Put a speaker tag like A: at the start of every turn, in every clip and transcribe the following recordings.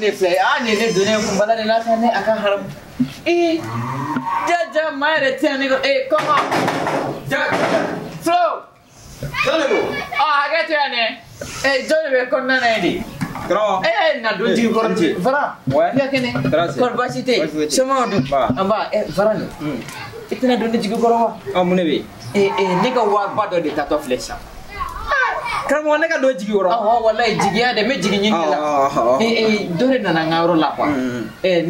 A: de filɛ ah nin ne donnen kun bala de la sa ne a ka haramu ee ja maa yɛrɛ tɛ yan ne ko ee kɔngɔ ja Flo
B: jɔn de don
A: ah hakɛ to yan dɛ ee jɔn de bɛ kɔnɔna na yen de
B: karamɔgɔ
A: ee na don jigi kɔrɔ Varan
B: Ouais.
A: i ka kɛnɛ kɔri baasi tɛ yen somɔgɔw dun nba Varan i tɛna don ne jigi kɔrɔ wa
B: ɔ mun de bɛ yen
A: ee ne ka wariba dɔ de taatɔ filɛ sisan
B: karamɔgɔ ne ka don jigi kɔrɔ
A: awɔ walayi jigiya dɛ n bɛ jigin ɲini de la dɔ de nana n ka yɔrɔ la quoi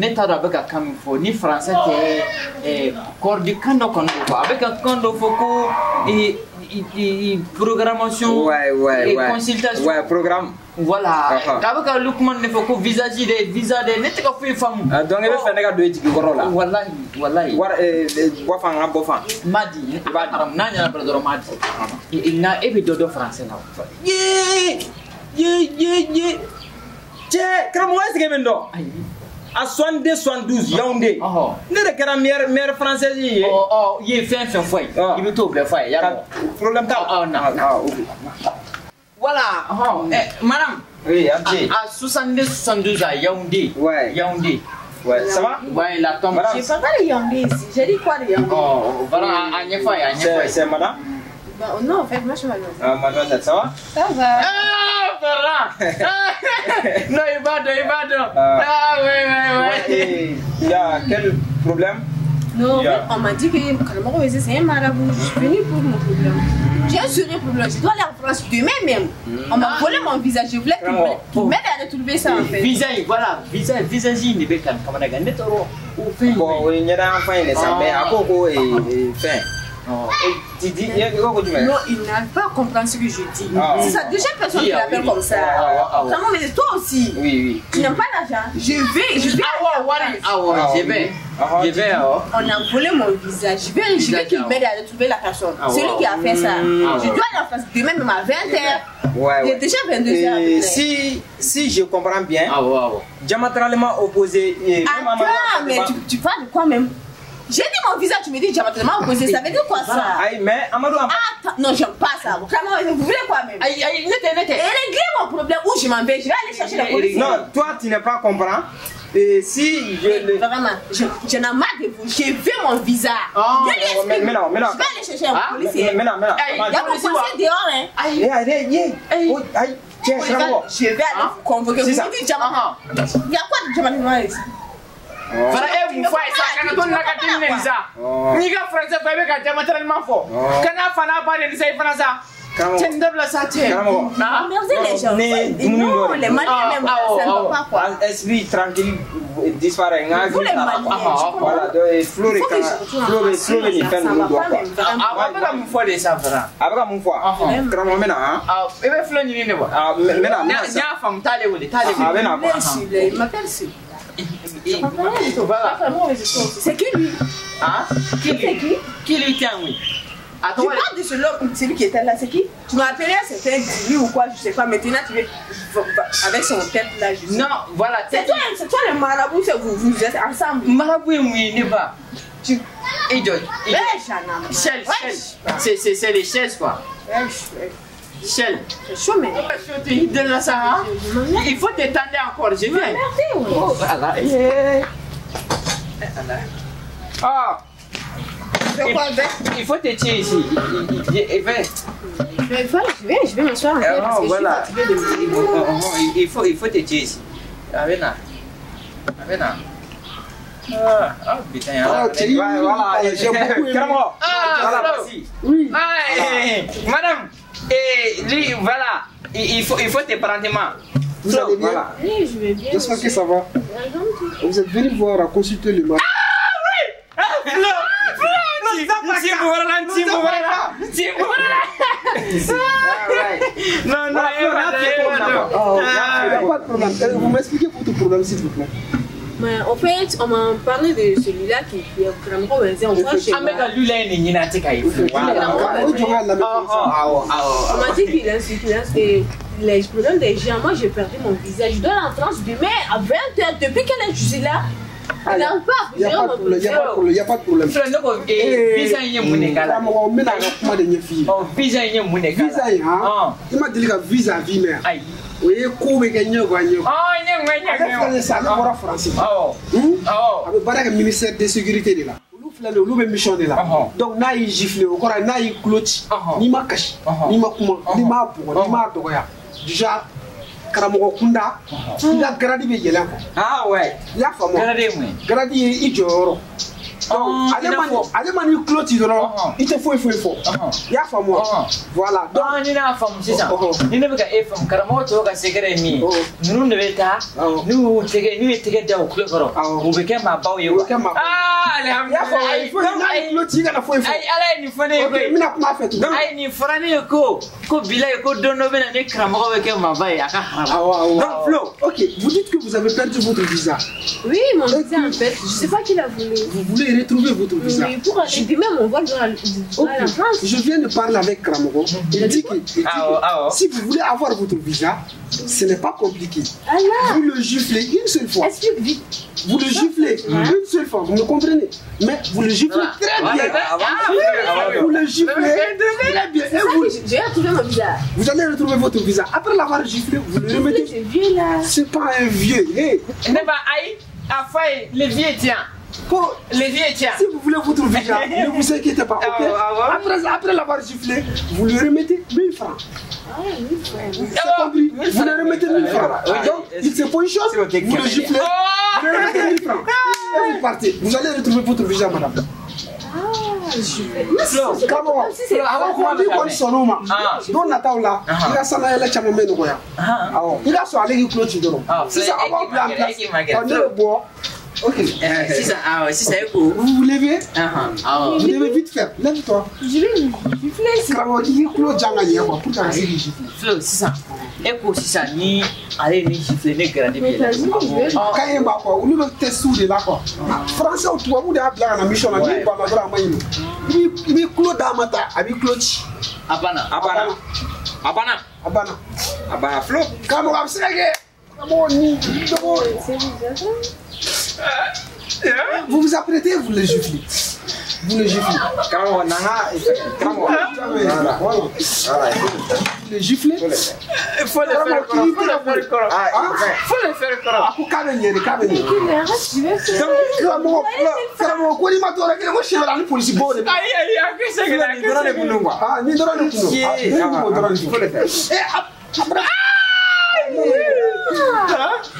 A: ne t'a dɔn a bɛ ka kan min fɔ ni faransɛ tɛ kɔrɔdi kan dɔ kɔni don quoi a bɛ ka kan dɔ fɔ ko programmation consultation
B: ouais programme
A: voilà a bɛ ka olu kuma de fɔ ko visage de visa de ne tɛ ka foyi faamu
B: donc i bɛ fɛ ne ka don i jigi kɔrɔ la
A: walayi walayi
B: wari bɔ fan ka bɔ fan
A: n b'a di i b'a di n'a ɲɛna dɔrɔn n b'a di nka e bɛ dɔ dɔn faransɛ la wa
B: ye ye ye ye cɛ karamɔgɔ est-ce que e bɛ n dɔn
A: ayi
B: à 62 72 Yaoundé ne de kɛra meilleure française ye
A: ɔ i ye fɛn fɛn fɔ ye i bɛ t'o bɛɛ fɔ a ye y'a mɛn
B: problème t'a la
A: na voilà madame
B: oui
A: à 62 72 à Yaoundé
B: ouais
A: Yaoundé
B: ouais ça va
A: ouais la tombe
C: j'ai pas parlé de Yaoundé ici j'ai dit quoi de Yaoundé
A: oh voilà à ɲɛfɔ a ye a ɲɛfɔ a ye
B: c'est madame
C: bah, non en fait moi je suis mademoiselle
B: ah mademoiselle ça va
C: ça va
A: ah Farah non il va dɔn ah oui oui oui
B: il y a quel problème
C: non en fait on m'a dit que Karamɔgɔ c'est un marabout je suis venue pour mon problème. J'ai un sérieux problème, je dois aller en France demain même. On m'a volé mon visa, je voulais qu'il m'aide à retrouver ça en fait.
A: Visa, voilà, visa, visage, ne bɛ kan kamanagan ne tɔɔrɔ o fɛn.
B: Bon, o ye ɲɛda fan ye dɛ sa, mais a ko ko fɛn. Tu dis,
C: non, il n'arrive pas à comprendre ce que je dis. C'est sa deuxième personne qui l'appelle comme ça. Vraiment, mais toi aussi.
B: Oui, oui.
C: Tu n'aimes pas l'argent. Je vais.
A: Je vais.
C: On a volé mon visa. Je vais qu'il m'aide à retrouver la personne. Celui qui a fait ça. Je dois aller en France demain même à 20h.
B: Ouais,
C: il est déjà 22h.
B: Si je comprends bien, diamétralement opposé.
C: Attends, mais tu parles de quoi même? J'ai dit mon visa, tu me dis diamétralement opposé, ça veut dire quoi ça?
B: Aïe, mais Amadou.
C: Attends, non, j'aime pas ça. Vraiment, vous voulez quoi même?
A: Aïe, aïe, nete.
C: Et réglez mon problème où je m'en vais, je vais aller chercher la police.
B: Non, toi, tu n'es pas comprendre. Et si je le.
C: Vraiment, j'en ai marre de vous, j'ai vu mon visa.
A: Oh,
C: je lui
B: mais non.
C: Je vais aller chercher un policier.
B: Mais non.
C: Il y a mon policier dehors, hein.
B: Aïe, aïe, aïe, aïe, tiens,
C: je vais aller vous convoquer. Vous me dites diamétralement. Il y a quoi de diamétralement ici?
A: Fara e mun fɔ a ye sa kana to nin na ka den nɛni sa n'i ka faransɛ fɔ i bɛ ka diamétralement fɔ kana fa n'a ba nɛni sa i fana sa cɛ nin dabila sa cɛ.
C: Merci les gens. Non, les Maliens même ça ne va pas quoi.
B: Esprit tranquille disparaît.
C: Vous les Maliens.
B: Voilà donc Flo de kan Flo bɛ nin fɛn ninnu dɔn quoi.
A: A bɛ ka mun fɔ de sa Fara.
B: A bɛ ka mun fɔ. Karamɔgɔ n bɛ na han.
A: I bɛ Flo ɲini de wa.
B: N bɛ na n bɛ na
A: sa. N y'a faamu t'ale wele t'ale wele.
B: A bɛ na quoi.
C: Il m'appelle Sy. C'est qui lui?
A: Hein?
C: Qui c'est qui?
A: Qui lui tient, oui.
C: Attends, tu parles de celui, celui qui était là, c'est qui? Tu m'as appelé à certains lui ou quoi, je sais pas. Maintenant, tu veux avec son tête là, je sais.
A: Non, voilà.
C: C'est toi le marabout, vous, vous êtes ensemble.
A: Marabout, oui, n'est pas. Tu. Et George. Shell, Shell. C'est les chaises, quoi. Shell.
C: C'est chaud, mais.
A: Il faut t'étendre encore, je viens.
C: Oh,
A: voilà.
B: Ah.
A: Il faut te tirer ici.
C: Je vais m'asseoir un peu parce que
A: voilà.
C: Je suis fatiguée de
A: Il faut te tirer ici. Avena. Avena. Ah, putain.
D: Ah,
B: voilà.
D: J'ai beaucoup aimé.
A: Ah,
B: voilà.
D: Oui.
A: Madame, et lui, voilà. Il faut te prendre main.
D: Vous allez bien?
B: Voilà.
C: Oui, je vais bien.
D: J'espère que ça va. Vous êtes venu voir, consulter le mari.
A: Ah oui! Ah, Flo! Non, non,
D: il n'y a pas de problème. Vous m'expliquez votre problème, s'il vous plaît.
C: Mais en fait, on m'a parlé de celui-là qui est vraiment on voit chez moi. On m'a dit qu'il insulte les problèmes des gens. Moi, j'ai perdu mon visage. Je dois aller en France demain à 20h. Depuis quelle heure je suis là?
D: Il n'y a pas de problème.
A: Visa in ye mun de k'a la?
D: Karamɔgɔ n bɛna ka kuma de ɲɛf'i ye.
A: Visa in ye mun de k'a la?
D: Visa in han? I ma deli ka visa vie mɛn?
A: Ayi.
D: O ye ko bɛ kɛ ɲɛgo a ɲɛgo.
A: Ɲɛgo
D: Ale filɛ sisan, ale bɔra Faransi.
A: Awɔ. Awɔ.
D: A bɛ baara kɛ ministère de sécurité de la. Olu filɛ nin ye, olu bɛ mission de la. Donc n'a y'i gifler, o kɔrɔ ye n'a y'i tulo ci, n'i ma kasi, n'i ma kuma, n'i m'a bugɔ, n'i m'a dɔgɔya, déjà karamɔgɔ kunda, i ka grade bɛ yɛlɛn quoi.
B: Ah ouais.
D: I y'a faamu wa?
A: Grade ye mun ye?
D: Grade ye i jɔyɔrɔ. Donc ale ma n'i tulo ci dɔrɔn, i tɛ foyi foyi fɔ. I y'a faamu wa? Voilà.
A: Donc ni ne y'a faamu sisan, ni ne bɛ ka e faamu, karamɔgɔ tɔw ka secret ye min ye, ninnu de bɛ taa, n'u y'u tɛgɛ, n'u ye tɛgɛ da u tulo kɔrɔ, u bɛ kɛ maabaw ye.
D: U bɛ kɛ maabaw ye.
A: Aa
D: I y'a faamu, il faut n'a y'i tulo ci i kana foyi fɔ.
A: Ayi, Ala ye nin fɔ ne ye koyi.
D: Ok, n bɛna kuma a fɛ tuguni.
A: Ayi, nin fɔra ne ye ko bilayi ko don dɔ bɛ na ne karamɔgɔ bɛ kɛ maaba ye, a ka haramu.
D: Awɔ, awɔ.
B: Donc Flo.
D: Ok, vous dites que vous avez perdu votre visa.
C: Oui, mon visa en fait, je sais pas qui l'a volé.
D: Vous voulez retrouver votre visa.
C: Oui, pour aller demain, mon vol dans la France.
D: Je viens de parler avec Karamoko. Il dit que si vous voulez avoir votre visa, ce n'est pas compliqué.
C: Allah.
D: Vous le giflez une seule fois.
C: Explique vite.
D: Vous le giflez une seule fois, vous me comprenez? Mais vous le giflez très bien. Vous le giflez très bien. Et vous,
C: je vais retrouver mon visa.
D: Vous allez retrouver votre visa. Après l'avoir giflé, vous le remettez.
C: C'est vieux là.
D: C'est pas un vieux. Hey.
A: Le vieux tient. Les vieux tient.
D: Si vous voulez votre visa, ne vous inquiétez pas. Okay? Après l'avoir giflé, vous lui remettez 1000 francs.
C: Ah, 1000 francs.
D: C'est compris. Vous lui remettez 1000 francs. Donc, il se positionne, vous le giflez, vous lui remettez 1000 francs. Et vous partez. Vous allez retrouver votre visa, madame.
C: Ah, je vais.
D: Karamɔgɔ, ni kɔni sɔnn'o ma, don nataw la, i ka sanayɛlɛ caman bɛ nɔgɔya. Awɔ, i ka sɔn ale k'i tulo ci dɔrɔn. Sisan aw b'aw bila en place. Ne bɛ bɔ. Ok.
A: Sisan e ko.
D: Vous vous levez. Vous devez vite faire. Lève-toi.
C: Je vais gifler.
D: Karamɔgɔ, k'i tulo jan ka ɲɛ quoi, pour que a ka se k'i gifler.
A: Flo, sisan e ko sisan ni ale ye ne gifler, ne grade bɛ yɛlɛ.
D: Kan ye b'a kɔ, olu bɛ test de la quoi. Français tubabu de y'a bila ka na mission na, n'i banna dɔrɔn a ma ɲi. I b'i tulo d'a ma tan, a b'i tulo ci.
A: A banna.
B: A banna. A banna.
D: A banna.
B: A banna Flo.
D: Karamɔgɔ, a bɛ se ka kɛ. Karamɔgɔ ni dɔgɔ. Vous vous apprêtez, vous le giflez. Vous le giflez. Voilà.
B: Voilà.
D: Le gifler.
A: Il faut le faire. Il faut le faire. Faut le faire.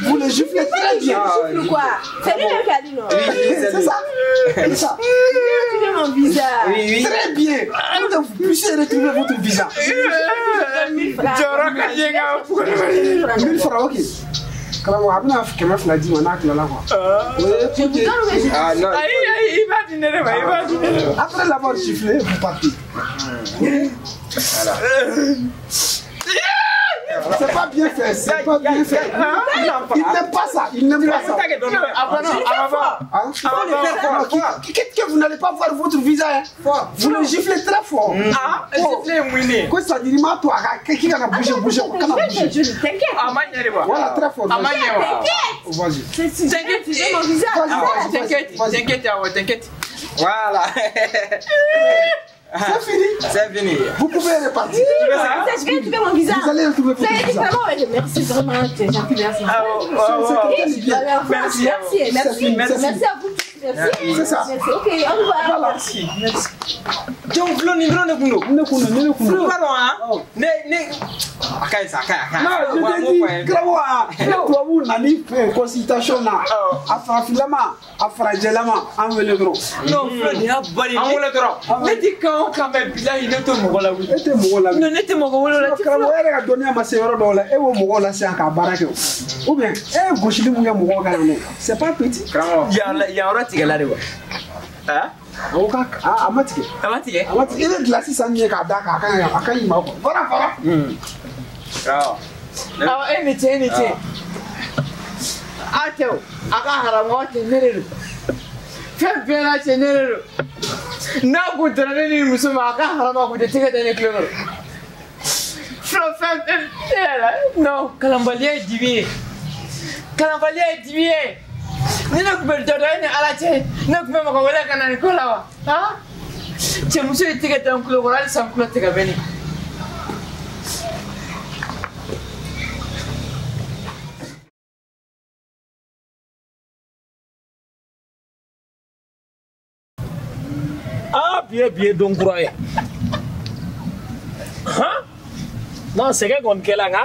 D: Vous le giflez très bien.
C: Gifle quoi? C'est lui qui a dit non.
D: C'est ça. C'est ça.
C: Retrouver mon visa.
B: Oui, oui.
D: Très bien. Pour que vous puissiez retrouver votre visa.
C: 1000 francs.
D: 1000 francs, ok. Karamɔgɔ, a bɛna 200 d'i ma n'a tilala quoi.
C: Je vous donne le
B: Ah non.
A: Aïe, aïe, il va dîner, il va dîner.
D: Après l'avoir giflé, vous partez.
B: Voilà.
D: C'est pas bien fait, c'est pas bien fait. Il n'aime pas ça, il n'aime pas ça. Qu'est-ce que vous n'allez pas voir votre visa? Vous le giflez très fort.
A: Ah, giflez mouiné.
D: Quoi ça dit, toi, qui va bouger, bouger,
C: t'inquiète.
D: Voilà, très fort.
C: T'inquiète.
D: Vas-y.
C: T'inquiète, j'ai mon visa.
A: T'inquiète, t'inquiète, t'inquiète.
B: Voilà.
D: C'est fini.
B: C'est fini.
D: Vous pouvez repartir.
C: Je vais retrouver mon visa.
D: Vous allez retrouver votre visa.
C: Merci vraiment, tu es gentil, merci.
A: Merci,
C: merci, merci. Merci à vous tous. Merci.
D: C'est ça.
C: Merci. Ok, au revoir.
A: Merci. Merci.
B: Donc, Flo, ni drone kundo.
D: Ne kundo, ne kundo.
B: Flo, pardon, hein. Ne. Akaye sa, akaye, akaye.
D: Non, je t'ai dit, karamɔgɔ, tubabu nani fɛ consultation na, a farafinlama, a farajɛlama, an wele dɔrɔn.
A: Non, Flo, nin y'a bali.
B: An wele dɔrɔn.
A: Ne ti kan o kan mɛ bilahi ne tɛ mɔgɔ lawuli.
D: E tɛ mɔgɔ lawuli.
A: Non, ne tɛ mɔgɔ wele la.
D: Karamɔgɔ yɛrɛ ka dɔnniya ma se yɔrɔ dɔw la, e b'o mɔgɔw lase yan k'a baara kɛ o. Ou bien, e ye gosili mun kɛ mɔgɔw kan yan nɔ, c'est pas petit.
B: Karamɔgɔ.
A: Yan yɔrɔ tigɛla de wa?
D: A ma tigɛ.
A: A ma tigɛ?
D: A ma tigɛ. I bɛ gilasi san ɲɛ k'a d'a kan, a ka ɲi ma quoi. Fara fara.
B: Awɔ.
A: Awɔ, e ni ce, e ni ce. A tɛ o, a ka haramɔgɔ tɛ ne de don. Fɛn bɛɛ n'a cɛ ne de don. N'a kun donna ne ni muso ma, a ka harama kun tɛ tɛgɛ da ne tulo kɔrɔ. Flo, fɛn bɛɛ ne yɛrɛ la. Non, kalanbaliya ye dibi ye. Kalanbaliya ye dibi ye. Ni ne kun bɛ dɔ dɔn e ni Ala cɛ, ne kun bɛ mɔgɔ wele ka na nin ko la wa? Han? Cɛmuso ye tɛgɛ da n tulo kɔrɔ, halisa n tulo tɛ ka bɛ ne.
E: Bi ye don kura ye. Han? Non, sɛgɛn kɔni kɛla nka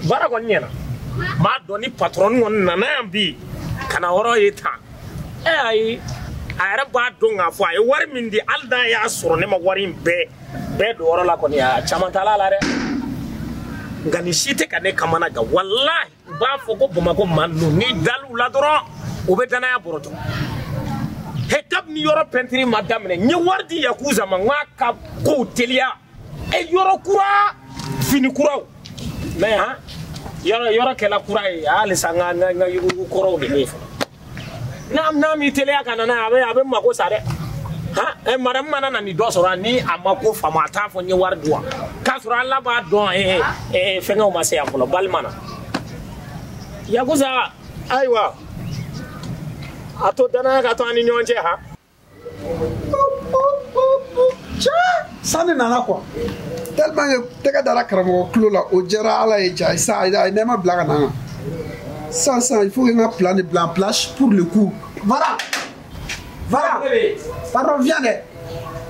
E: baara kɔni ɲɛna. N b'a dɔn ni patron kɔni nana yan bi ka na yɔrɔ ye tan. Ayi, a yɛrɛ b'a dɔn k'a fɔ a ye wari min di hali n'a y'a sɔrɔ ne ma wari in bɛɛ don yɔrɔ la kɔni a caman t'a la dɛ. Nka nin si tɛ ka ne kamana gan walahi u b'a fɔ ko Bamakɔ maa ninnu n'i dal'u la dɔrɔn u bɛ danaya bɔrɔtɔ. He kabini yɔrɔ pɛntiri ma daminɛ n ye wari di Yakuza ma n k'a ka kow teliya. E yɔrɔ kura fini kuraw mais han yɔrɔ kɛla kura ye halisa n ka yugujugu kɔrɔw de bɛ yen fɔlɔ. N'a m'i teliya ka na n'a ye a bɛ mako sa dɛ. Han madame mana na nin dɔ sɔrɔ ni a ma ko faamu a t'a fɔ n ye wari di wa k'a sɔrɔ ala b'a dɔn fɛngɛw ma se yan fɔlɔ balima na. Yakuza ayiwa a to danaya ka to an ni ɲɔgɔn cɛ han.
D: San de nana quoi tellement que tɛgɛ dara karamɔgɔ tulo la o diyara ala ye ja sisan a ye nɛɛma bila ka na n kan sisan il faut que n ka plan de bila en place pour le coup. Voilà voilà pardon viens dɛ.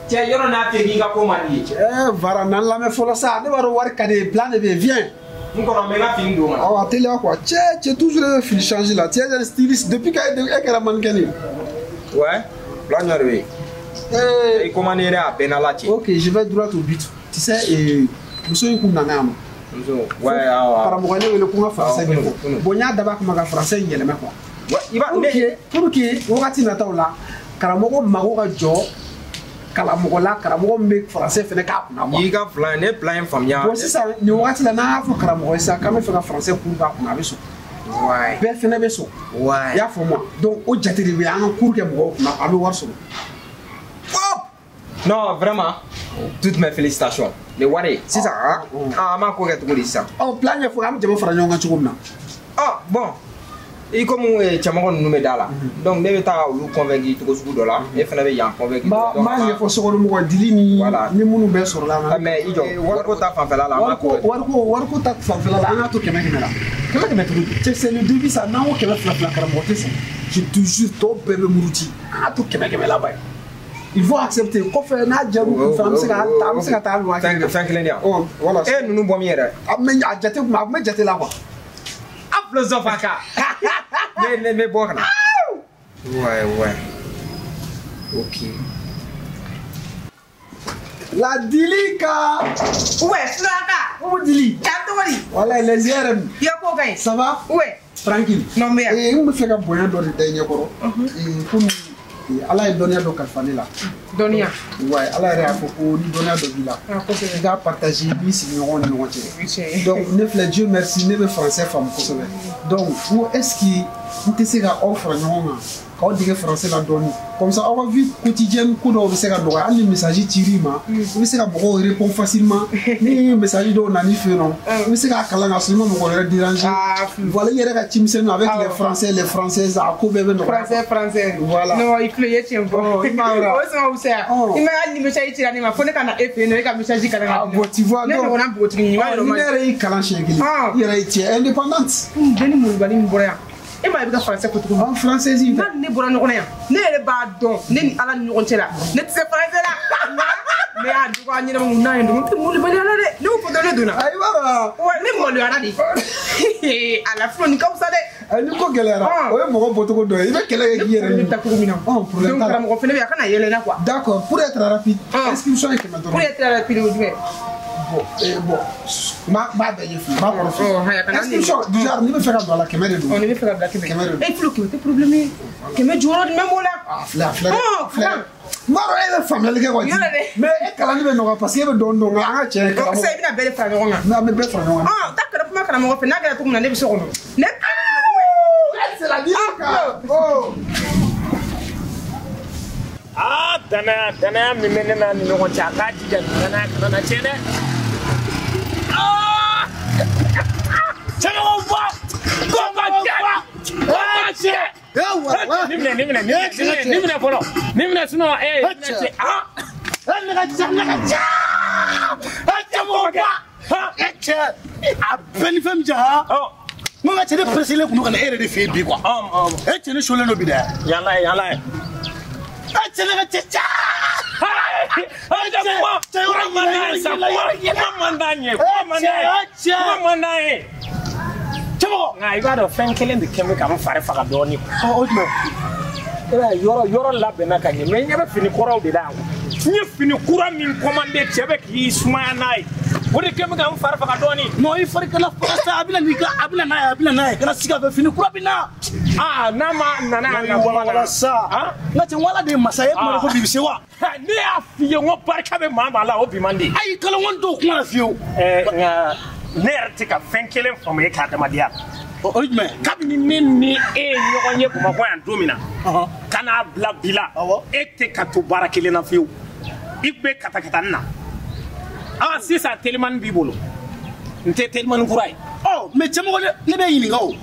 B: Cɛ yɔrɔ n'a tɛ k'i ka ko man di ye.
D: Vara n'an lamɛn fɔlɔ sa ne b'a dɔn wari ka di ye plan de bɛ yen viens.
B: N kɔrɔ n bɛ n ka fini don ma.
D: Awɔ a teliya quoi cɛ toujours e bɛ fini changer la tu es un styliste depuis que e kɛra mannequin ye.
B: Ouais plan jumɛn de bɛ yen. I commandé a bɛɛ n'Ala cɛ.
D: Ok, je vais droit au but. Tu sais, muso in kun nana yan nɔ.
B: Muso, ouais, awɔ.
D: Karamɔgɔ ne wele ko n ka français ɲɛfɔ. Bon n y'a dab'a kama ka français in yɛlɛmɛ quoi.
B: Ouais, i b'a
D: pour que wagati nataw la karamɔgɔ mago ka jɔ kalamɔgɔ la karamɔgɔ min bɛ français fɛnɛ k'a kunna quoi.
B: I ka plan ne plan in faamuya.
D: Bon sisan nin wagati la n'an y'a fɔ karamɔgɔ ye sisan k'an bɛ fɛ ka français cours k'a kunna a bɛ sɔn.
B: Ouais.
D: Bɛɛ fɛnɛ bɛ sɔn.
B: Ouais.
D: I y'a faamu wa? Donc o jate de bɛ an ka cours kɛ mɔgɔw kunna an bɛ wari sɔrɔ.
B: Non, vraiment, toutes mes félicitations. Les wari, c'est ça, hein? Ah, ma ko kɛ cogo di sisan?
D: Ɔ, plan ɲɛfɔ an bɛ jama fara ɲɔgɔn kan cogo min na.
B: Ah, bon. I komi cɛmɔgɔ ninnu bɛ da la. Donc ne bɛ taa olu convaincre cogo sugu dɔ la. E fana bɛ yan convaincre.
D: N b'a ɲɛfɔ sokɔnɔmɔgɔw dili ni ni minnu bɛɛ sɔrɔla la.
B: Mais i jɔ, wariko ta fanfɛla la.
D: Wariko ta fanfɛla la, an k'a to 100 la.
B: 100 cogo di?
D: Cɛ c'est le début ça, n'an ko 200 karamɔgɔ tɛ sɔn. Je te jure tɔw bɛɛ bɛ muruti. An k'a to 100 la ba ye. Il faut accepter. Kɔfɛ n'a jaabi kun fɛ an bɛ se ka an bɛ se ka taa hali 5000 na.
B: Fɛn kelen di yan.
D: Ɔ voilà.
B: E ninnu bɔ min yɛrɛ.
D: A mɛ a jate kun a kun bɛ jate la quoi.
B: A philosophe a ka. Ne bɛ bɔ ka na. Ouais ouais. Ok.
D: La Dilika.
A: Ouais, Sulaka.
D: Comment Dili?
A: Kantori.
D: Voilà les IRM.
A: I ka ko ka ɲi.
D: Ça va?
A: Ouais.
D: Tranquille.
A: Non mais.
D: N kun bɛ fɛ ka bonya dɔ de da i ɲɛkɔrɔ. Komi ala ye dɔnniya dɔ kalifa ne la.
A: Dɔnniya.
D: Ouais, ala yɛrɛ y'a fɔ ko ni dɔnniya dɔ b'i la.
A: Kosɛbɛ.
D: I k'a partager i b'i sigiɲɔgɔnw ni ɲɔgɔn cɛ. Donc ne filɛ Dieu merci ne bɛ français faamu kosɛbɛ. Donc n ko est ce que n tɛ se ka aw fara ɲɔgɔn kan k'aw dege français la dɔɔni comme ça aw ka vie quotidienne ko dɔw bɛ se ka nɔgɔya hali ni message cir'i ma i bɛ se ka mɔgɔw répondre facilement ni message dɔw nan'i fɛ yen nɔ i bɛ se k'a kalan ka sɔrɔ i ma mɔgɔ wɛrɛ déranger. Voilà i yɛrɛ ka cimisɛnninw avec les français les françaises a ko bɛɛ bɛ nɔgɔya.
A: Français.
D: Voilà.
A: Non i tulo i ye tiɲɛ fɔ.
D: I m'a ye wa?
A: O sɔn ka fisaya. I ma hali ni message cira ne ma fo ne ka na e fɛ yen nɔ e ka message kalan ka di ne ma.
D: Ah bon tu vois
A: ne ɲɔgɔnna npogotigi ɲuman yɛrɛ
D: ni
A: ma.
D: ne yɛrɛ y'i kalan siɲɛ kelen i yɛrɛ ye cɛ indépendante.
A: Den ni molobali min bɔra yan. E ma ye i bɛ ka français fɔ cogo min.
D: An français in
A: N'a ni ne bɔra ɲɔgɔn na yan ne yɛrɛ b'a dɔn ne ni ala ni ɲɔgɔn cɛ la ne tɛ se français la. Ne y'a dɔgɔ ɲɛnama mun n'a ye dun n tɛ molobaliya la dɛ ne y'o fɔ dɔrɔn ne donna.
D: Ayi b'a dɔn.
A: Wa ne maloyara de. A la filɛ nin ka fisa dɛ.
D: Ayi ni ko gɛlɛyara o ye mɔgɔ bɔcogo dɔ ye i bɛ kɛlɛ kɛ k'i yɛrɛ
A: ɲini. Ne bɛ taa cogo min na.
D: Problème t'a la.
A: Donc karamɔgɔ fɛnɛ bɛ yen a kana yɛlɛ n na quoi.
D: D'accord, pour être rapide, inscription ye 100 dɔrɔn.
A: Pour être rapide o jumɛn?
D: Bon, n b'a bɛɛ ɲɛf'i ye n b'a kɔrɔ f'i ye. Inscription du genre n'i bɛ fɛ ka don a la 100 de don.
A: Ɔ n'i bɛ fɛ ka bila 100.
D: 100 de don.
A: E filo 100 tɛ problème ye. 100 jɔyɔrɔ jumɛn b'o la?
D: A filɛ a filɛ dɛ. N b'a dɔn e bɛ faamuyali kɛ quoi.
A: Yɔrɔ dɛ.
D: Mais e kalanni bɛ nɔgɔya parce que e bɛ dɔɔnin dɔn nka an ka cɛ karamɔgɔ.
A: Sisan i bɛna bɛɛ de fara ɲɔgɔn kan.
D: An bɛ bɛɛ fara ɲɔgɔn kan.
A: Ɔ taa kana kuma karamɔgɔ fɛ n'a kɛra cogo min na ne bɛ so kɔnɔ. Ne.
D: C'est la Dilika. Oh.
E: Ah danaya min bɛ ne n'a ni ɲɔgɔn cɛ a k'a jija danaya kana na tiɲɛ dɛ. Ah! Cɛmɔgɔw bɔ! Bɔ ka cɛ! Ni minɛ fɔlɔ. Ni minɛ sinon minɛ cɛ. Ah!
F: Ne ka ca! Cɛmɔgɔw bɔ! E cɛ a bɛɛ ni fɛn min cɛ han? N ko ka cɛ ne pressé kun don ka na e yɛrɛ de fɛ yen bi quoi. E cɛ ne solen don bi dɛ.
E: Yala ye.
F: E cɛ ne ka cɛ ca!
E: Cɛ yɔrɔ man d'an ye sa. Kuma man d'an ye. Kuma man d'an ye. Kuma man d'an ye.
F: Cɛmɔgɔ.
E: Nka i b'a dɔn fɛn kelen de kɛ bɛ ka n fari faga dɔɔnin.
F: O jumɛn?
E: I b'a ye yɔrɔ labɛnna ka ɲɛ mais n ɲɛ bɛ fini kɔrɔw de la yan. N ye fini kura min commandé cɛ bɛ k'i sumaya n'a ye. O de kɛ bɛ ka n fari faga dɔɔnin.
F: Non, i fari kana faga sa, a bɛna n'i ka a bɛna n'a ye, a bɛna n'a ye. Kana siga fɛ, fini kura bɛ na.
E: Aa n'a ma nana a na
F: wala wala sa. N ka cɛ, wala de ye masa ye, e tun b'a dɔn ko bi bɛ se wa?
E: Ne y'a f'i ye n ko barika bɛ maa maa la, o bi man di.
F: Ayi, kalankɔni t'o kuma la fiyewu.
E: Nka ne yɛrɛ tɛ ka fɛn kelen faamu e ka adamadenya la.
F: O ye jumɛn?
E: Kabini ne ni e ye ɲɔgɔn ye Bamakɔ yan don min na, ka n'a bila bi la, e tɛ ka to baara kelen na fiyewu. I bɛ katakatani na. Ah sisan telimani b'i bolo. N tɛ telimani kura ye.
F: Ɔ mais cɛmɔgɔ, ne bɛ ɲininka o.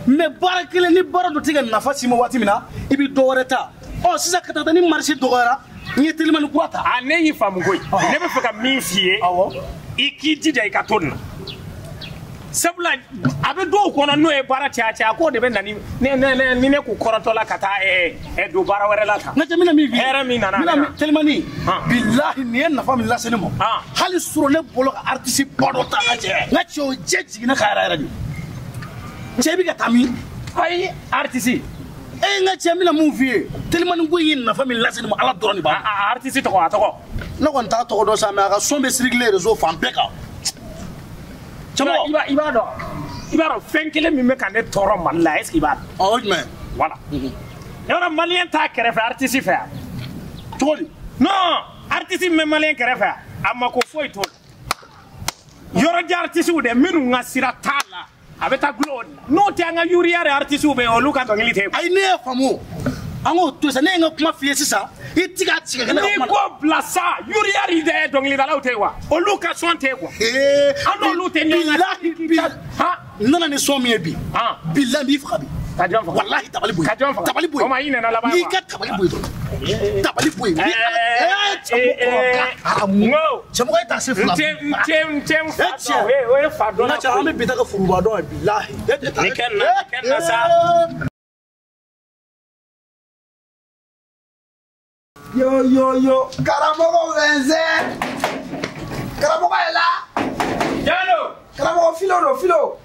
F: Mais baara kelen ni baara dɔ tɛ ka nafa s'i ma waati min na, i bɛ dɔ wɛrɛ ta. Ɔ sisan katakatani marché dɔgɔyara, n ye telimani kura ta.
E: Ah ne y'i faamu koyi. Ne bɛ fɛ ka min f'i ye. I k'i jija i ka to nin na. Sabula a bɛ dɔw kɔnɔ n'o ye baara caya caya k'o de bɛ na ni ne ni ne k'u kɔrɔtɔ la ka taa don baara wɛrɛ la tan.
F: N ka cɛ, n bɛna min f'i ye.
E: Hɛrɛ min nana.
F: N bɛna telimani. Bilahi nin ye nafa min lase ne ma. Hali sɔrɔ ne bolo ka artiste ba dɔ ta n ka cɛ. N ka cɛ, o jɛ jiginna ka yɛrɛ yɛrɛ de. Cɛ, i bɛ ka taa min?
E: Ayi artiste.
F: E n ka cɛ, n bɛna mun f'i ye? Telimani ko in ye nafa min lase ne ma, Ala dɔrɔn de b'a dɔn.
E: Artiste tɔgɔ, a tɔgɔ.
F: Ne kɔni t'a tɔgɔ dɔn sa, mais a ka son bɛ circuler réseau fan bɛɛ kan.
E: I b'a dɔn fɛn kelen min bɛ ka ne tɔɔrɔ Mali la, est ce que i b'a dɔn?
F: O jumɛn?
E: Voilà. Yɔrɔ maliyɛn t'a kɛrɛfɛ artiste fɛ yan.
F: Cogo di?
E: Non, artiste min bɛ maliyɛn kɛrɛfɛ yan, a mako foyi t'o la. Yɔrɔ jan artiste de minnu ka sira t'a la, a bɛ taa gulɔ o de la. N'o tɛ an ka yuriya de artiste bɛ yen, olu ka dɔnkili tɛ yen.
F: Ayi, ne y'a faamu. An k'o to sisan, ne ye n ka kuma f'i ye sisan, i ti k'a tigɛ ka ne ka kuma.
E: N'i ko bila sa, yuriya de dɔnkilidalaw tɛ yen wa? Olu ka sɔn tɛ yen quoi. An n'olu tɛ ɲɔgɔn
F: kan. Bilahi, n nana ni sɔn min ye bi. Bilahi n b'i faga bi.
E: Ka jɔn faga?
F: Walahi tabali boyi.
E: Ka jɔn faga?
F: Tabali boyi.
E: O ma i nana laban wa?
F: N'i ka tabali boyi dɔrɔn. Tabali boyi. Cɛmɔgɔ e t'a se fila.
E: N tɛ n fa dɔn. O ye fa dɔn.
F: N ka cɛ, an bɛ bi ta ka foroba dɔn bilahi.
E: Ni kɛ na sa.
D: Yo, yo, yo, karamɔgɔ Vincent. Karamɔgɔ est là.
E: Jalo.
D: Karamɔgɔ filo don, filo.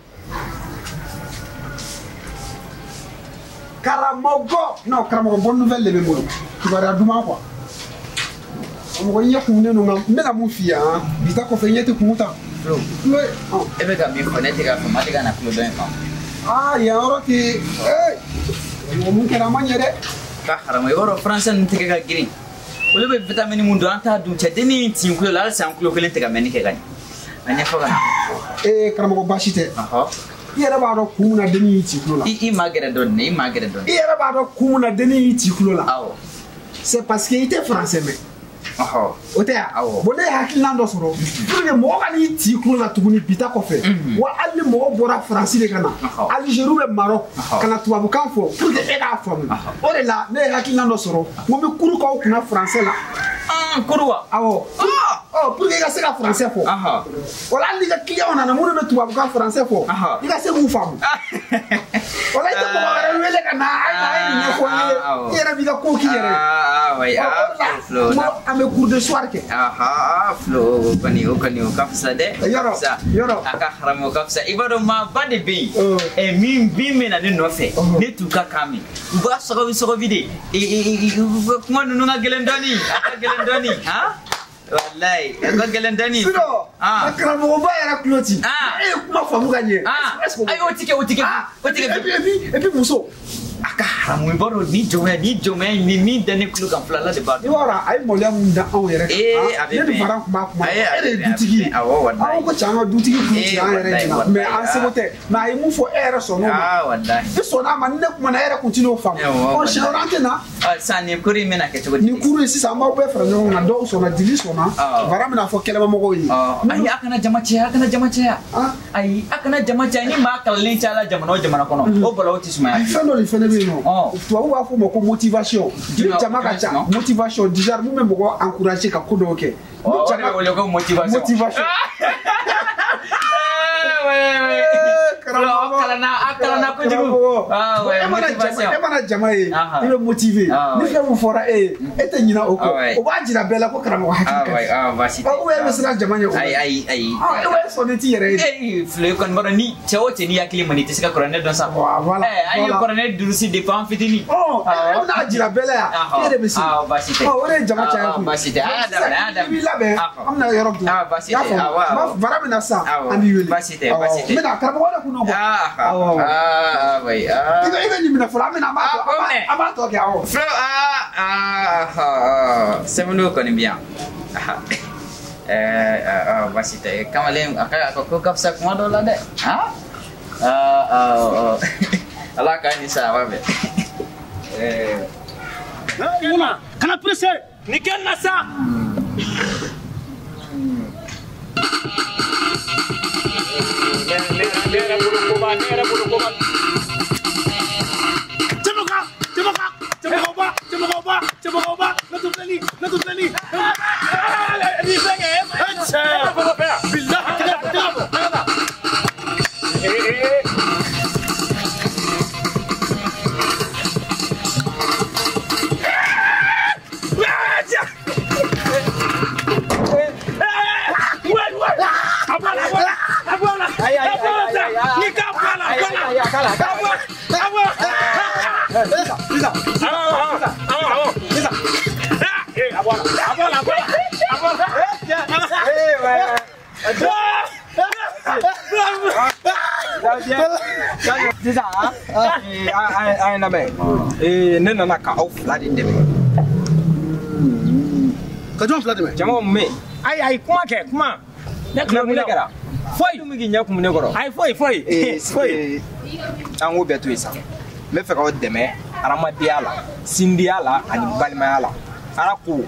D: Karamɔgɔ. Non, karamɔgɔ, bonne nouvelle de bɛ n bolo. Kibaruya duman quoi. Karamɔgɔ, i ɲɛ kumunen don nka n bɛna mun f'i ye han. Bi ta kɔfɛ i ɲɛ tɛ kumu tan.
A: Filo.
D: Filo.
A: E bɛ ka min fɔ ne tɛ k'a faamu, a tɛ ka na tulo dɔn in faamu.
D: Ah, yan yɔrɔ tɛ. Ee, karamɔgɔ mun kɛra a ma ɲɛ dɛ.
A: Ka haramu, i b'a dɔn français ninnu tɛgɛ ka girin. Olu bɛ vitamine mun dun, an t'a dun. Cɛ dennin in tin kulo la, halisa an kulo kelen tɛ ka mɛnni kɛ ka ɲɛ. A ɲɛfɔ ka na.
D: Ee karamɔgɔ, baasi tɛ. I yɛrɛ b'a dɔn kun min na dennin y'i ci kulo la.
A: I ma gɛrɛ dɔɔnin, i ma gɛrɛ dɔɔnin.
D: I yɛrɛ b'a dɔn kun min na dennin y'i ci kulo la.
A: Awɔ.
D: C'est parce que i tɛ français mɛn. O tɛ yan.
A: Awɔ.
D: Bon, ne ye hakilina dɔ sɔrɔ pour que mɔgɔ ka n'i ci kulo la tuguni bi ta kɔfɛ. Wa hali ni mɔgɔ bɔra Faransi de ka na, Algérie ou Maroc, ka na tubabukan fɔ pour que e k'a faamu. O de la ne ye hakilina dɔ sɔrɔ, n ko n bɛ kuru k'aw kunna français la.
A: Kuru wa?
D: Awɔ. Ɔ pour que i ka se ka français fɔ. O la hali n'i ka client nana minnu bɛ tubabukan français fɔ, i ka se k'u faamu. O la i tɛ mɔgɔ wɛrɛ wele ka na, a ye na a ye nin ɲɛfɔ n ye, i yɛrɛ b'i ka ko k'i yɛrɛ ye.
A: O de la
D: an bɛ cours de soir kɛ.
A: Filo, o kɔni o ka fisa dɛ.
D: Yɔrɔ.
A: A ka haramu, o ka fisa. I b'a dɔn maaba de bɛ yen. Min bɛ na ne nɔfɛ, ne t'u ka kan mɛn. U b'a sɔgɔbi sɔgɔbi de. Kuma ninnu ka gɛlɛn dɔɔni, a ka gɛlɛn dɔɔni. Han? Walayi, a ka gɛlɛn dɔɔni.
D: Sinon, karamɔgɔba yɛrɛ tulo ci. E ye kuma faamu ka ɲɛ.
A: Ayi, o ti kɛ, o ti kɛ. O ti kɛ.
D: Et puis muso.
A: A ka haramu, i b'a dɔn ni jɔnmaya ni min da ne tulo kan fila, Ala de b'a dɔn.
D: I b'a dɔn a ye maloya mun da anw yɛrɛ kan.
A: A bɛ
D: ne ni
A: bɛn.
D: Fara tun b'a kuma.
A: E
D: E de ye dutigi ye.
A: Awɔ, walayi.
D: Aw ko cɛ, an ka dutigi kun ci an yɛrɛ ɲɛna. Mais an seko tɛ. Mais a ye mun fɔ, e yɛrɛ sɔnn'o ma.
A: Walayi.
D: I sɔnn'a ma, ni ne kumana, e yɛrɛ kun tɛn'o faamu. Ɔ siɲɛ wɛrɛ an tɛ na.
A: Sisan nin kuru in bɛna kɛ cogo di?
D: Nin kuru in sisan, an b'aw bɛɛ fara ɲɔgɔn kan. Dɔw sɔnna, Dili sɔnna. Fara bɛna fɔ kɛnɛmamɔgɔw ye.
A: Ayi, a kana jama caya, a kana jama caya. Ayi, a kana jama caya. Ni maa kalanlen cayala jamana o jamana kɔnɔ, o balawu tɛ sumaya.
D: Ayi, fɛn dɔ de fɛnɛ bɛ yen nɔ. Tubabu b'a fɔ o ma ko motivation. Ni jama ka ca, motivation déjà mun bɛ mɔgɔ encourager ka ko dɔw kɛ.
A: O de bɛ wele ko motivation.
D: Motivation.
A: Karamɔgɔ a kalanna kojugu. Ah ouais, motivation.
D: E mana jama ye, i bɛ motiver. Ni fɛn mun fɔra e ye, e tɛ ɲinɛ o kɔ. O b'a jira bɛɛ la ko karamɔgɔ hakili ka di.
A: Ah baasi tɛ.
D: Ou bien e bɛ siran jama ɲɛ o.
A: Ayi ayi ayi.
D: Ah e bɛ sɔn ne t'i yɛrɛ ye.
A: Eh Filo kɔni b'a dɔn ni cɛ o cɛ n'i hakili man di i tɛ se ka kuranɛ dɔn sa.
D: Voilà.
A: An ye kuranɛ durusi depuis an fitinin.
D: Ɔ e bɛna jira bɛɛ la yan. E de bɛ se.
A: Ah baasi tɛ.
D: Ɔ o de ye jama caya kun.
A: Baasi tɛ. A y'a daminɛ a y'a daminɛ.
D: I b'i labɛn an bɛna yɔrɔ dilan.
A: Ah baasi tɛ. Awɔ awɔ.
D: Vara bɛna san an b'i wele.
A: Baasi tɛ baasi tɛ.
D: N bɛna karamɔgɔ de kun don quoi.
A: Ah ah oui.
D: I bɛ nin minɛ fɔlɔ an bɛna an b'a tɔ kɛ awɔ.
A: Filo ah sɛbɛnniw kɔni bɛ yan. Baasi tɛ kamalen a ka ko ka fisa kuma dɔw la dɛ. Ala k'a ni saaba bɛn.
F: Muna kana pressé.
E: Ni kɛ na sa. Ne yɛrɛ bolo koba ne yɛrɛ bolo koba.
F: Cɛmɔgɔ cɛmɔgɔ cɛmɔgɔba cɛmɔgɔba cɛmɔgɔba ne tun filɛ nin ne tun filɛ nin.
E: Ni fɛn kɛ e
F: cɛ. Bilahi tɛgɛ bɔ tɛgɛ bɔ tɛgɛ bɔ.
B: Sisan an ye lamɛn ne nana ka aw fila de dɛmɛ.
F: Ka jɔn fila dɛmɛ?
B: Jama mun bɛ yen?
E: Ayi ayi kuma kɛ kuma. Ne tulo b'i la.
B: Kɛra? Foyi. Mun k'i ɲɛ kumu ne kɔrɔ?
E: Ayi foyi foyi.
B: Foyi. An k'o bɛɛ to yen sa. N bɛ fɛ k'aw dɛmɛ hadamadenya la, sindiya la ani balimaya la. Ala ko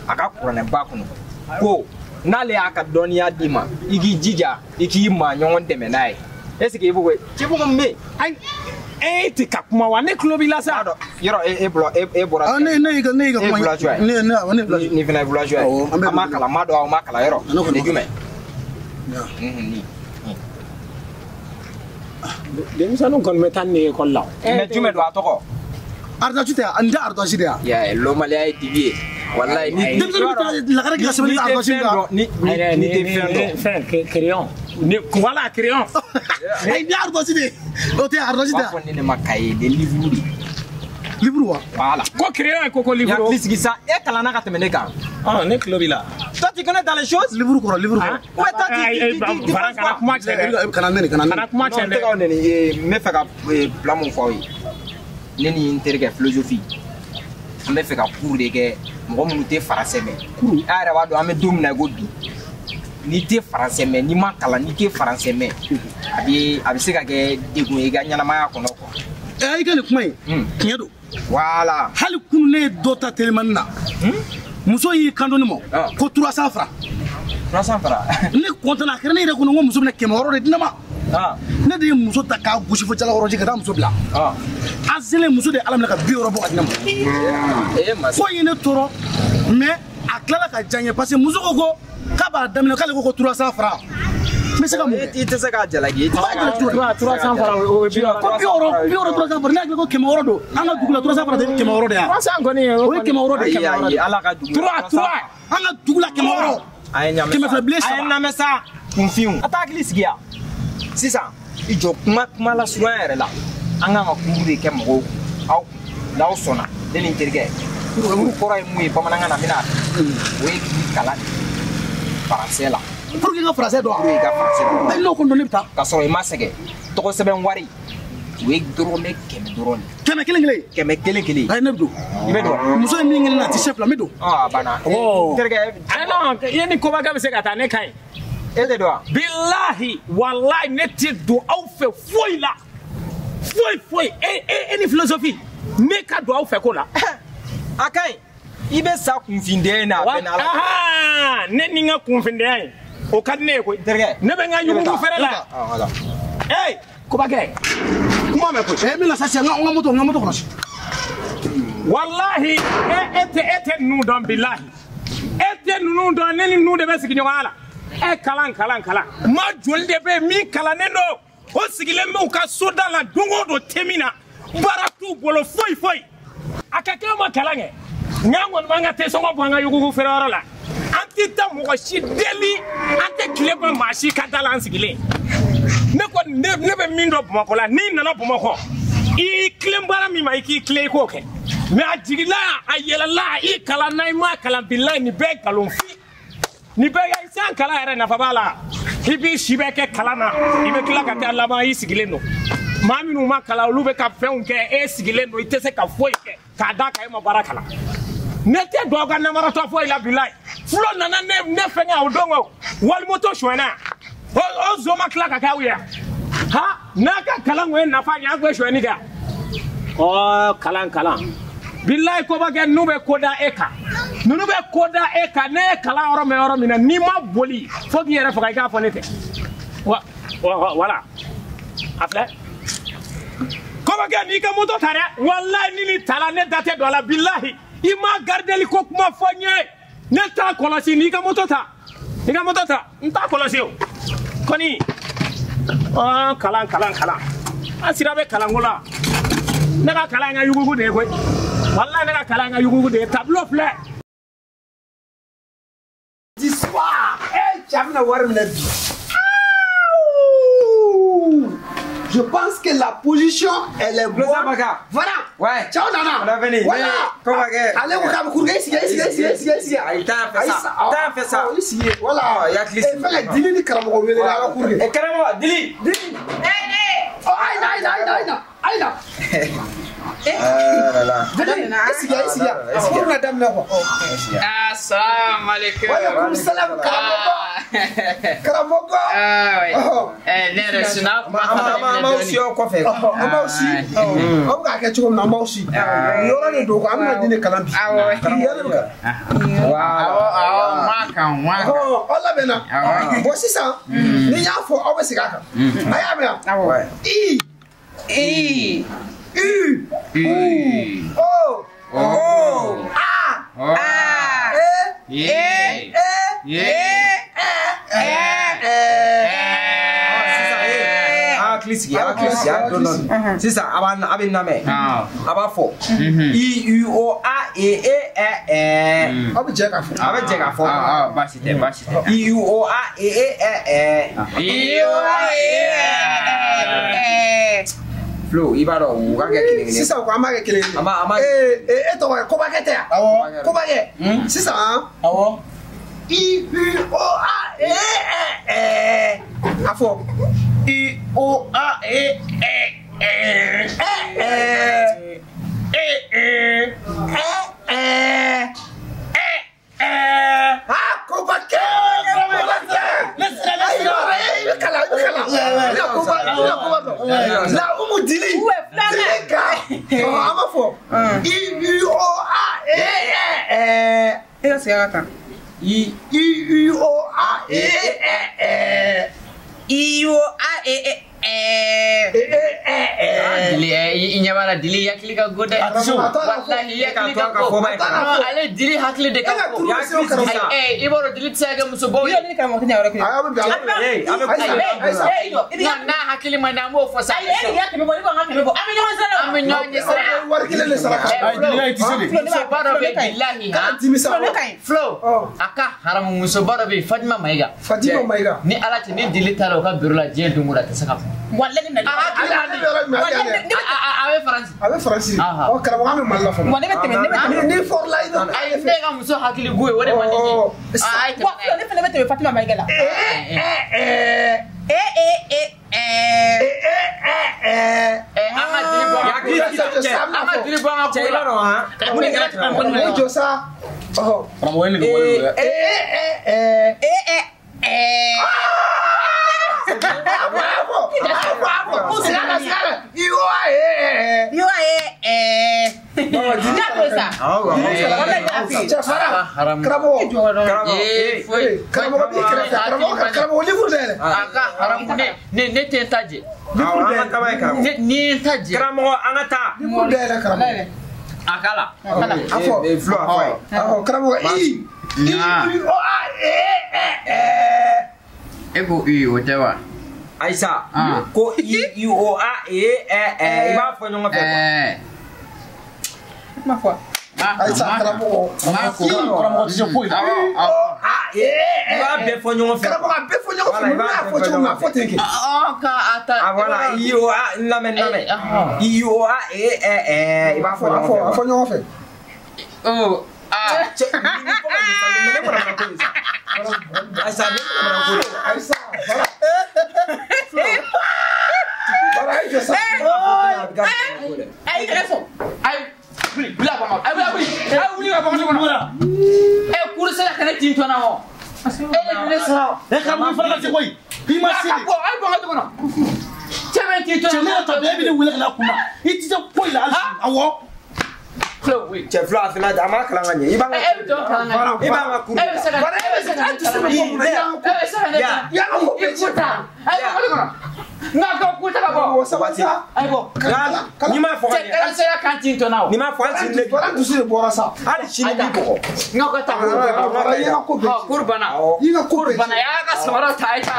B: a ka kuranɛba kɔnɔ ko n'ale y'a ka dɔnniya d'i ma i k'i jija i k'i maa ɲɔgɔn dɛmɛ n'a ye. Est ce que i b'o kɛ? Cɛ mun bɛ yen?
E: Ayi e tɛ ka kuma wa ne tulo b'i la sa.
B: Yɔrɔ e bɔra.
F: Ah ne y'i ka kuma.
B: E villageois ye.
F: Ne villageois.
B: Ni fana ye villageois ye. An m'a kalan n m'a dɔn aw m'a kalan yɔrɔ. Nin jumɛn? Ni.
E: Denmisɛnninw kɔni bɛ taa nin ekɔli la.
B: Mais jumɛn don a tɔgɔ?
F: Ardoise tɛ yan, nin tɛ ardoise de yan.
B: Ya lɔnbaliya ye dibi ye. Walayi ni
F: denmisɛnnin bɛ taa lagare k'i ka sɛbɛnni kɛ ardoise kan.
B: Ni tɛ fɛn dɔn.
E: Fɛn crayon. Ni voilà crayon.
F: Ayi ni ardoise de ye. O tɛ ardoise tɛ.
B: U b'a fɔ ne de ma cahier de livre de.
F: Livre wa?
B: Voilà.
E: Ko crayon ko livre.
B: Hakili sigi sa e kalanna ka tɛmɛ ne kan.
E: Ne tulo b'i la.
B: Toi tu connais dans les choses?
F: Livre kɔrɔ livre kɔrɔ.
B: Ouais toi tu penses quoi?
E: Kana kuma cɛ dɛ.
F: Kana nɛni kana nɛni.
E: Kana kuma cɛ dɛ.
B: Non n tɛ k'aw nɛni n bɛ fɛ ka plan mun fɔ aw ye. Ne ni n terikɛ philosophie an bɛ fɛ ka cours de kɛ mɔgɔ minnu tɛ faransɛ mɛn. A yɛrɛ b'a dɔn an bɛ don min na i ko bi n'i tɛ faransɛ mɛn n'i ma kalan n'i tɛ faransɛ mɛn a bɛ se ka kɛ degun ye i ka ɲɛnamaya kɔnɔ quoi.
F: I ka nin kuma in tiɲɛ don.
B: Voilà.
F: Hali kunun ne ye dɔ ta telimani na. Muso y'i kanto ne ma ko 300 francs.
B: 300 francs.
F: Ne kɔntanna a kɛra ne yɛrɛ kɔnɔ n ko muso bɛna 600 de di ne ma. Ne de ye muso ta k'a gosi fo Jalakɔrɔji ka taa muso bila. A selen muso de ye Ala minɛ ka 60 bɔ ka di ne ma. Ko in ye ne tɔɔrɔ mais a tilala ka diya n ye parce que muso ko k'a b'a daminɛ k'ale ko 300 francs. N bɛ se ka mun kɛ?
B: I tɛ se k'a jalaki.
E: 300 francs o ye 60.
F: Ko 60 300 francs ne hakili ko 600 don an ka dugu la 300 francs tɛ 600 de yan.
E: 300 kɔni
F: o ye 600 de ye.
B: Ayi Ala ka dugu
E: la. 3
F: an ka dugu la 600.
B: A ye ɲamɛ sa.
F: 200 bilen saba.
B: A ye ɲamɛ sa kunfinw. A t'a hakili sigi yan. Sisan i jɔ kuma la surunya yɛrɛ la an kan ka cours de kɛ mɔgɔw aw kun n'aw sɔnna ne ni n terikɛ cours kɔrɔ ye mun ye bamanankan na n bɛna o ye k'i kalan faransɛ la.
F: Pour que n ka faransɛ dɔn wa?
B: Pour que i ka faransɛ dɔn.
F: Ayi n'o kɔni dɔn ne bɛ taa.
B: K'a sɔrɔ i ma sɛgɛn tɔgɔ sɛbɛn wari o ye dɔrɔmɛ 100 dɔrɔn de.
F: 100 kelen kelen.
B: 100 kelen kelen.
F: Ayi ne bɛ don.
B: I bɛ don.
F: Muso ye min kɛ ne na a tɛ se fila n bɛ don.
B: A banna. N terikɛ.
E: Ayi non i ni kobakɛ bɛ se ka taa ne ka ɲi.
B: E tɛ don wa?
E: Bilahi walahi ne tɛ don aw fɛ foyi la foyi foyi e ni philosophie ne ka don aw fɛ ko la.
B: A ka ɲi i bɛ sa kunfindenya in na a bɛ n'Ala.
E: Ne ni n ka kunfindenya in o ka di ne ye koyi.
B: Terikɛ
E: ne bɛ n ka ɲugugu fɛrɛ la. Ee kobakɛ kuma mɛn koyi.
F: N bɛna sa sisan n ka moto kɔlɔsi.
E: Walahi e tɛ ninnu dɔn bilahi e tɛ ninnu dɔn ne ni ninnu de bɛ sigi ɲɔgɔnya la. Kalan maa joli de bɛ yen min kalannen don O sigilen bɛ u ka soda la don o don te min na, baara t'u bolo foyi foyi. A ka kɛ ma kalan kɛ, nka an kɔni b'an ka tesɔngɔ bɔ an ka yugugu feereyɔrɔ la. An tɛ taa mɔgɔ si deli, an tɛ tile ban maa si ka da la an sigilen. Ne kɔni, ne bɛ min dɔn Bamakɔ la, n'i nana Bamakɔ, i tilen baara min ma, i k'i tilen i k'o kɛ. Mais a jigila, a yɛlɛla, i kalan na, i ma kalan, bilayi, nin bɛɛ ye nkalonfin. Nin bɛɛ ye san kalan yɛrɛ nafa b'a la. I b'i si bɛɛ kɛ kalan na, i bɛ tila ka taa laban i sigilen don. Maa minnu ma kalan, olu bɛ ka fɛnw kɛ, e sigilen don, i tɛ se ka foyi kɛ k'a d'a kan e ma baara kalan. Ne tɛ don aw ka namaratɔ foyi la, bilayi. Fulo nana ne fɛngɛ o don o walimoto sonyɛna o zo ma tila ka kɛ aw ye ha. N'a ka kalan kun ye nafa ɲɛ, an kun ye sonyɛni kɛ. Ɔ kalan kalan, bilayi, koba kɛ. N'u bɛ ko da e kan, ninnu bɛ ko da e kan. Ne ye kalan yɔrɔ min, yɔrɔ min na n'i ma boli fo k'i yɛrɛ faga, i k'a fɔ ne tɛ wa wa. Wala a filɛ, koba kɛ, n'i ka moto ta dɛ, walayi, ni nin tala, ne da tɛ don a la. Bilahi, i ma garideli ko kuma fɔ n ye, ne t'a kɔlɔsi. N'i ka moto ta, i ka moto ta, n t'a kɔlɔsi. O kɔni, ɔ kalan kalan kalan, an sira bɛ kalanko la. Ne ka kalan in ka yugugu de ye koyi. Walayi, ne ka kalan in ka yugugu de ye. Tableau filɛ.
D: D'histoire. Eh, cɛ bɛna wari minɛ bi. Je pense que la position, elle est bonne. Voilà.
B: Ouais.
D: Ciao, Nana.
B: On a venu.
D: Voilà.
B: Comment que?
D: Allez, on va courir. Ici, ici, ici, ici, ici.
B: Ayi, t'as fait ça. T'as fait ça.
D: Ici, voilà.
B: Il y a Cliss.
D: Et fais Dili ni karamɔgɔ wele la, a ka courir.
B: Eh, karamɔgɔ, Dili.
D: Dili. Oh, ayi na, ayi na, ayi na, ayi na. Ayi na.
B: Ah là là.
D: Dili, ici, ici. Cours na daminɛ quoi.
A: Assalamu alaikum.
D: Wa alaikum salam, karamɔgɔ. Karamɔgɔ.
A: Ah oui.
D: Oh.
A: Eh, ne yɛrɛ sunna kuma
B: An b'aw si aw kɔfɛ.
D: An b'aw si. Aw bɛ k'a kɛ cogo min na, an b'aw si. Nin yɔrɔ de don quoi, an bɛna di ne kalan bi.
A: Awɔ.
D: Nin yɔrɔ de bɛ ka.
A: Awɔ, awɔ, ma kan, ma kan.
D: Ɔ, aw labɛnna.
A: Awɔ.
D: Bon, sisan ni n y'a fɔ, aw bɛ segin a kan. A y'a mɛn wa?
B: Ouais.
D: I
A: I
D: U
A: U
D: O
A: O
D: A
A: A
D: E
A: E
D: E
A: E
D: Ɛ.
B: Sisan, eh, an hakili sigi, an hakili sigi, an dɔɔni dɔɔni. Sisan, a b'a a bɛ lamɛn. A b'a fɔ. I U O A E E Ɛ Ɛ.
D: Aw bɛ jɛ k'a fɔ.
B: A bɛ jɛ k'a fɔ.
A: Ah, baasi tɛ, baasi tɛ.
B: I U O A E E Ɛ Ɛ.
A: I O A E E.
B: Flo, i b'a dɔn u ka kɛ kelen kelen.
D: Sisan ko an b'a kɛ kelen kelen.
B: An b'a.
D: Ee, e tɔgɔ ye Kobakɛ tɛ yan?
F: Awɔ.
D: Kobakɛ. Sisan.
F: Awɔ.
D: I U O A E Ɛ Ɛ. A fɔ.
E: I O A E Ɛ Ɛ
D: Ɛ Ɛ.
E: E E
D: Ɛ Ɛ.
E: Ɛ Ɛ.
D: Ah, Kobakɛ! Kobakɛ!
F: Ne sera, ne
D: Ayi,
F: sera.
D: i bɛ kalan, i bɛ kalan. I bɛna koba, i bɛna koba dɔn. La Umu Dili. Dili kan. Ɔ, an b'a fɔ. I U O A E Ɛ Ɛ.
C: E ka segin a kan.
B: I
D: I U O A E Ɛ Ɛ.
C: I O A E E Ɛ.
D: E E Ɛ Ɛ.
A: Dili, i ɲɛ b'a la, Dili hakili ka go dɛ.
F: A tɛ se o.
A: Walahi, i hakili ka go. Non, ale Dili hakili de
D: E
A: ka
D: ka
A: go.
D: turu bɛ se o karamɔgɔ.
A: Ayi, i b'a dɔn Dili tɛ se ka kɛ musobaw ye.
C: Yɔrɔ ni karamɔgɔ tɛ ɲɛ yɔrɔ kelen.
D: Ayi, aw bɛ bɛn a la.
B: Eh, an bɛ
D: Ayisa, Ayisa.
A: Non, n'a hakili man di, an b'o fɔ sa.
C: Ayi, e de y'a kɛmɛ bɔ, ne ko an ka kɛmɛ bɔ. An bɛ ɲɔgɔn sira la.
A: An bɛ ɲɔgɔn ɲɛ sira la.
D: Aw bɛ wari kelen de sara ka
F: Ayi, Dili, i tɛ se de.
A: Musoba dɔ bɛ yen, bilahi,
D: Kana
A: han.
D: dimi sa.
C: Ne ka ɲi.
A: Flo,
D: Ɔ.
A: a ka haramu musoba dɔ bɛ yen, Fatima Mayiga.
D: Fatima Mayiga.
A: Ni Ala cɛ, ni Dili taara o ka bureau la diɲɛ don o don, a tɛ se ka fɔ.
C: Walahi, ne
A: A hakili
D: Ale
A: man
D: ale
A: di.
D: bɛ yɔrɔ jumɛn? Ale ale.
A: A bɛ Faransi.
D: A bɛ Faransi.
A: Aha.
D: Ɔ, karamɔgɔ, an bɛ Mali la fɔlɔ.
C: Wa ne bɛ tɛmɛ, ne bɛ tɛmɛ.
D: Ni fɔrɔla i bɛ.
A: Ayi, ne ka muso hakili go ye, o de man di ne ye.
D: Ɔ,
A: A ye
C: Wa
A: tɛmɛ n'a
C: Flo,
A: ye.
C: ne fana bɛ tɛmɛ Fatima Mayiga la.
D: Ɛ Ɛ Ɛ.
C: E E E Ɛ.
D: E E Ɛ Ɛ.
A: Ɛ, an ka Dili bɔ an ka
B: Hakili
A: ko la.
B: sigi, cɛ.
A: An ka Dili bɔ an ka
B: Cɛ,
A: ko
B: i b'a
A: la.
B: dɔn han. Mun de kɛra karamɔgɔ?
D: O jɔ sa. Ɔhɔ.
F: Karamɔgɔ ye nege bɔ ne la dɛ.
D: E E Ɛ Ɛ.
C: E E Ɛ.
D: A fɔ, a fɔ, a fɔ, a fɔ. Segin a kan, segin a kan. I O A E Ɛ Ɛ.
C: I O A E Ɛ. N'a ko sa.
B: Awɔ, awɔ.
D: Cɛ fara.
A: Haramu.
D: Karamɔgɔ.
B: Karamɔgɔ,
A: Ee,
B: eh,
A: foyi.
D: Karamɔgɔ b'i kɛrɛfɛ. Karamɔgɔ karamɔgɔ livre dayɛlɛ.
A: A ka haramu, ne tɛ n ta jɛ.
B: Awɔ, an ka kaba ye karamɔgɔ.
A: Ne ni ye n ta jɛ.
B: Karamɔgɔ, an ka taa.
D: Livre dayɛlɛ karamɔgɔ.
A: A k'a la.
D: A fɔ.
B: Eh, Flo, a fɔ a ye.
D: Ɔhɔ, karamɔgɔ I. I U O A E Ɛ Ɛ.
A: E ko u, o tɛ wa?
B: Ayisa ko I I O A E Ɛ Ɛ i b'a fɔ ɲɔgɔn fɛ quoi.
A: Ma fɔ.
D: Ayisa karamɔgɔ.
F: Karamɔgɔ tɛ se foyi la.
B: A E i b'a bɛɛ fɔ ɲɔgɔn fɛ.
D: Karamɔgɔ a bɛɛ fɔ ɲɔgɔn fɛ. N'a fɔ cogo min na a fɔ ten kɛ.
A: Ka a ta.
B: Ah voilà I O A n lamɛn n lamɛn. I O A E Ɛ Ɛ i b'a fɔ ɲɔgɔn fɛ.
D: A fɔ ɲɔgɔn fɛ.
A: O A.
B: Cɛ ni fɔ ka nin sa ne mana ko in sa. Ayisa ne mana ko in.
D: Ayisa voilà. Voilà i jɔ sa.
A: Ayi kɛrɛ fɔ. Ayi wuli wuli a kɔnɔ. Ayi wuli ayi wuli ka bɔ kɔnɔ. Ɛ kuru sera ka ne tin tɔn na o. E de ne sara o.
F: E karamɔgɔ i fana ka se koyi. I ma se.
A: Ka bɔ ayi bɔ n ka du kɔnɔ. Cɛ bɛ tin tɔn na.
F: Cɛ ne yɛrɛ ta bɛɛ bɛ ne wele ka na kun na. I tɛ se foyi la hali sini. Awɔ.
A: Filo wuli.
B: Cɛ fila a fana a m'a kalan ka ɲɛ. I b'an ka
A: E bɛ jɔn kalan ka ɲɛ.
B: I b'an ka kuru.
A: E bɛ se ka e bɛ se ka ne kalan ka ɲɛ. E bɛ se ka ne kalan. I ko ta. Ayi bɔ du kɔnɔ. Nka ka ko ta ka bɔ.
D: O sabati sa.
A: Ayi bɔ.
B: N'i m'a fɔ ka
A: Cɛ
B: ɲɛ.
A: kalan sera kan tin tɔn na o.
B: N'i m'a fɔ hali sini ne b'i
D: Voilà dusu de bɔra sa.
B: hali sini b'i bugɔ.
A: Nka ka taa.
D: Voilà i ka ko bɛɛ.
A: Kuru banna.
D: I ka ko bɛɛ.
A: Kuru banna y'a ka samara ta e ta.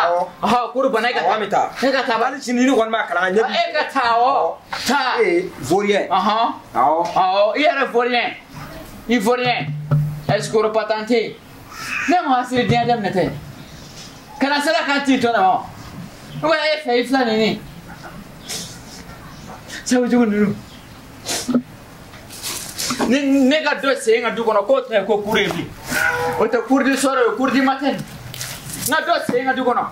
A: Kuru banna e ka
B: Awɔ an bɛ taa.
A: E ka taa.
B: Hali sini ni kɔni m'a kalan ka ɲɛ.
A: E ka taa awɔ. Taa.
B: Ee vaurien. Awɔ.
A: Awɔ i yɛrɛ vaurien. I vaurien. Escroc patenté. Ne ma siri diɲɛ daminɛ tɛ. Kana sera kan tin tɔn na ma. Ou bien e fɛ i fila nin ni. Sabu jugu ninnu. Ni ne ka dɔ sen ka du kɔnɔ k'o tɛ ko cours ye bi. O tɛ cours du soir ye cours du matin. N ka dɔ sen ka du kɔnɔ.